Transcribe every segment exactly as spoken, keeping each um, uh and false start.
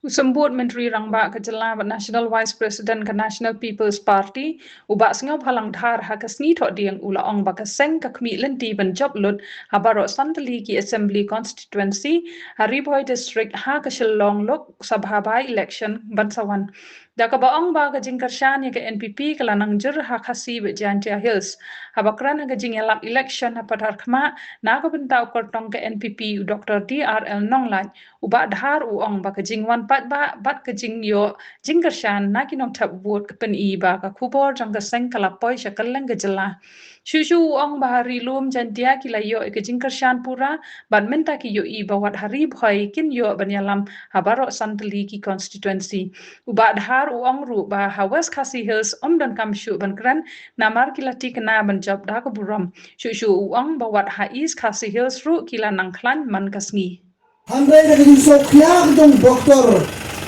U Symbud Myntri Rangbah ka Jylla bad National Vice President ka National People's Party, u Bah Sniawbhalang Dhar, ha ka sngi Thohdieng u la ong ba ka seng ka khmih lynti ban jop lut ha baroh san tylli ki Assembly Constituency ha Ri Bhoi District ha ka Shillong Lok Sabha by-election ban sa wan. Da kaba ong ba ka jingkyrshan ïa ka N P P ka la nang jur ha Khasi bad Jaintia Hills. Haba kren ha ka jingïalap election ha Patharkhmah na ka bynta u kyrtong ka N P P u Doctor D R L Nonglait, u Bah Dhar u ong ba ka jingwan paidbah bad ka jingïoh jingkyrshan na ki nongthep vote ka pyni ba ka khubor jong ka seng ka la poi sha kylleng ka jylla. Shuh shuh u ong ba ha Ri Lum Jaintia ki la ïoh ïa ka jingkyrshan pura, bad mynta ki ïohi ba wat ha Ri Bhoi kin ïoh ban ïalam ha baroh san tylli ki constituency. U Bah Dhar u ong ruh ba ha West Khasi Hills ym donkam shuh ban kren, namar ki la thikna ban jop da ka burom. Shuh shuh u ong ba wat ha East Khasi Hills ruh ki la nang khlaiñ man ka sngi. Hynrei da ka jingsngewkhia ka jong u doktor,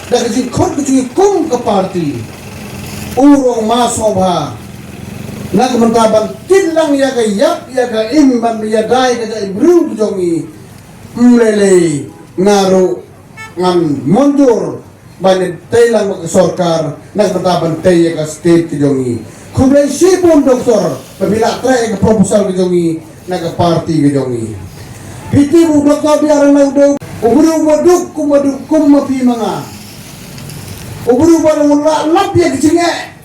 da ka jingkhot ka jong i kum ka party, u rong ma sngewbha na ka bynta ban kit lang ïa ka ïap ïa ka im ban ïada ïa ka jaitbynriew ka jong i. Ym lei lei nga ruh ngan mynjur ban tei lang bad ka sorkar na ka bynta ban tei ïa ka state ka jong i. Khublei shibun doktor ba phi la trei ïa ka proposal ka jong i na ka party ka jong i. Phi tip u doktor Biaran Naidoo u briew ba duk kum ba duk kum ma phi ma nga. U briew ba la lap ïa ka jingeh.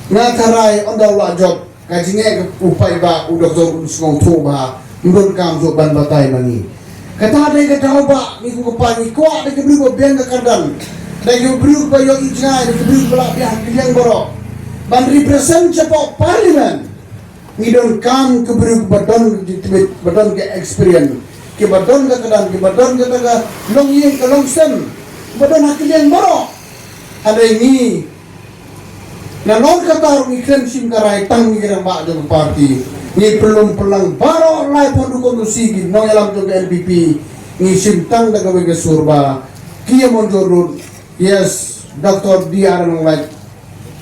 Nga tharai ynda u la jop ka jingeh ka u paidbah u doktor un sngewthuh ba ym donkam shuh ban batai ma ngi. Kata dei ka daw ba ngi kum ka party ngi kwah dei ka briew ba biang ka kyrdan, dei ka briew ba ïohi jngai, dei ka briew ba lah biang ka liang baroh ban represent shapoh parliament. Ngi donkam ka briew ba don ka jingtbit, ba don ka experience, kiba don ka kyrdan, kiba don ka, ka longïing ka longsem, ba don ha ka liang baroh. Hynrei ngi na lor kata ruh ngi kren shim ka rai tang ngi rangbah jong ka party. Ngi pynlum pynlang baroh laiphew hynriew constituency ki nongïalam jong ka N P P. Ngi shim tang da kawei ka sur ba ki ïa mynjur lut. Yes, Doctor D R Nonglait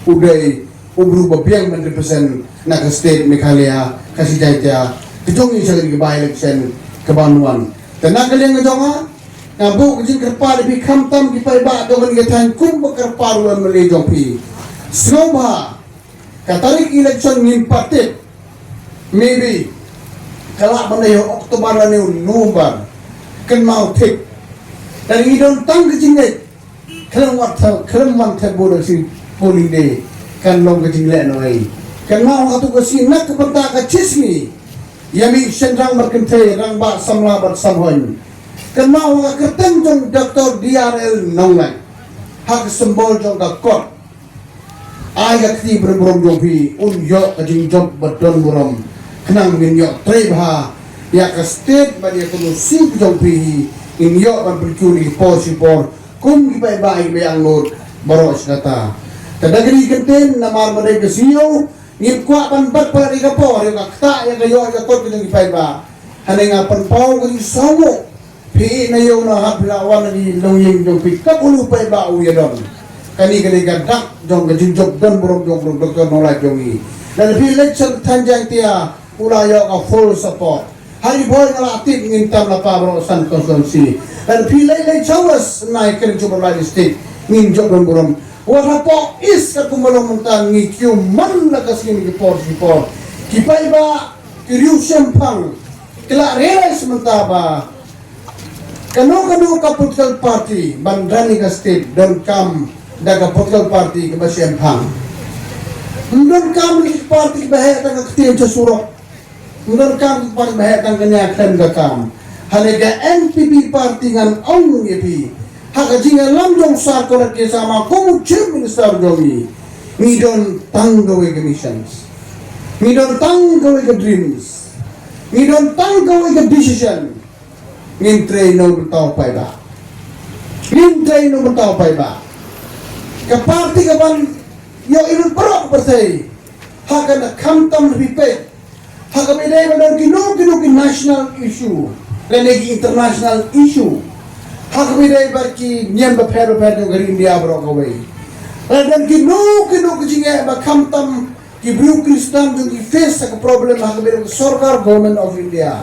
u dei u briew ba biang ban represent na ka state Meghalaya, ka Khasi Jaintia ka jong ngi sha ka by-election kaba wan. Te na ka liang ka jong nga, nga buh ka jingkyrpad ïa phi khamtam ki paidbah jong kane ka thaiñ kum ba kyrpad u M L A jong phi. Sngewbha ka tarik election ngim pat tip. Maybe ka lah ban dei ha October lane November. Kynmaw thik. Te ngi don tang ka jingngeit. Khlem wan thep, khlem wan thep vote ha shi polling day, kan long ka jingleh noh ei. Kynmaw ha katu ka sngi na ka bynta ka shi sngi, ïa mih shynrang bad kynthei, rangbah samla bad samhon. Kynmaw ha ka kyrteng jong Doctor D R L Nonglait, ha ka symbol jong ka kot. Ai ka kti burom burom jong phi, un ïoh ka jingjop ba don burom. Khnang ngin ïoh trei bha ïa ka state bad ïa ka constituency jong phi hi, ngin ïoh ban pynkiew ïa ki por shi por. Kum ki paidbah kiba ïa angnud baroh shi katta. Te da kane ka kyntien, namar ba dei ka sngi ïew, ngim kwah ban bat palat ïa ka por, ïa ka ktah, ïa ka ïoh, ïa ka kot ka jong ki paidbah. Hynrei nga pynpaw ka jingsngewnguh. Phi na ïew na hat phi la wan na ki longïing jong phi, kaba u paidbah u ïa don. Kane ka dei ka dak jong ka jingjop don burom jong u Doctor Nonglait jong ngi. Lada phi leit sha thaiñ Jaintia, u la ïoh ka full support. Ha Ri Bhoi nga la tip ngin tam la pa baroh san constituency. Lada phi leit leit sha West, nai kren sha baroh lai district, ngin jop don burom. Wat hapoh East katkum ba long mynta ngi kiew man la ka sngi ki por ki por. Ki paidbah, ki riew shemphang, ki la realize mynta ba kano kano ka political party ban run ïa ka state donkam da ka political party kaba shemphang. Ym donkam da ka party kaba heh tang ka ktien sha surok. Ym donkam da ka party kaba heh tang ka nia khlem ka kam. Hynrei ka N P P party ngan ong ïa phi, ha ka jingïalam jong Sir Conrad K Sangma kum u Chief Minister jong ngi, ngi don tang kawei ka missions. Ngi don tang kawei ka dreams. Ngi don tang kawei ka decision. Ngin trei na u bynta u paidbah. Ngin trei na u bynta u paidbah. Ka party kaban ïoh ïa u baroh ka pyrthei. Ha kane khamtam na phi peit. Ha kaba ïadei ba don kino kino ki national issue lane ki international issue. Ha kaba ïadei bad ki niam bapher bapher jong ka ri India baroh kawei. Lada don kino kino ki jingeh ba khamtam ki briew Khristan jong ki face sa ka problem ha kaba ïadei bad ka sorkar, Government of India.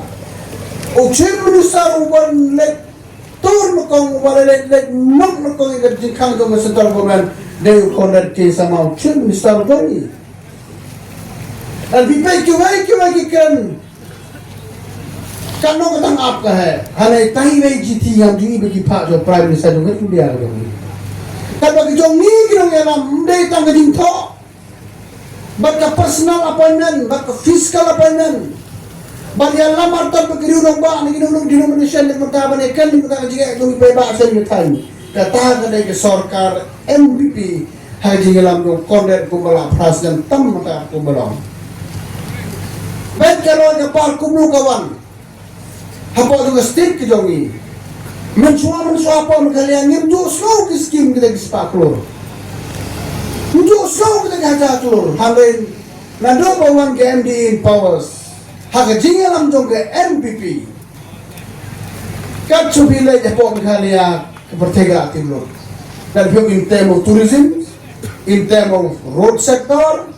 U Chief Minister u ban leit tur nyngkong, uba la leit leit nok nyngkong ïa ka jingkhang jong ka central government, dei u Conrad K Sangma, u Chief Minister jong ngi. Lada phi peit kiwei kiwei ki kren, katno ka tang ap ka heh. Hangne tai wei jithi ngam jingim ba ki phah jong Prime Minister jong ka India ka jong ngi. Katba ki jong ngi ki nongïalam ym dei tang ka jingthoh bad ka personal appointment bad ka fiscal appointment. Bad ïalam artat bad ki riew rangbah na ki denomination, na ka bynta ban ïakren na ka bynta ka jingeh jong ki paidbah sha ki thaiñ. Kata ka dei ka sorkar M P P ha ka jingïalam jong u Conrad kumba la phra snem tam mynta kumba long. Bad ka roi ka par kumno ka wan hapoh jong ka state ka jong ngi. Mynshuwa mynshuwa hapoh Meghalaya ngim ju sngew ki skim kita ki spah klur. Ngim ju sngew kita ki hajar klur. Hynrei naduh ba wan ka M D A in powers ha ka jingïalam jong ka M P P, kat shu phi leit hapoh Meghalaya ka pyrthei ka la tip lut. Lada phi ïoh in term of tourism, in term of road sector,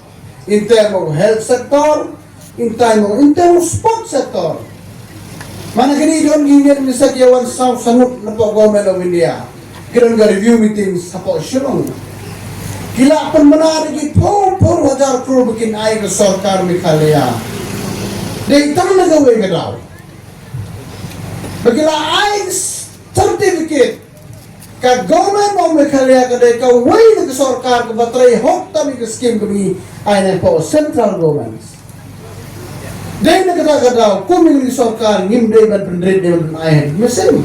in term of health sector, in term of, in term of sport sector. Mynta kine don ki Union Minister ki ïa wan saw sangud napoh Government of India. Ki don ka review meeting hapoh Shillong. Ki la pynbna da ki phew phew hajar klur ba kin ai ka sorkar Meghalaya. Dei tang na kawei ka daw ba ki la ai certificate. Ka Government of Meghalaya ka dei kawei na ka sorkar kaba trei hok tam ïa ka skim kaba ngi ai na ka central government. Dei na kata ka daw kum ïa ka sorkar ngim dei ban pynrit, dei ban ai ha ka mynsiem.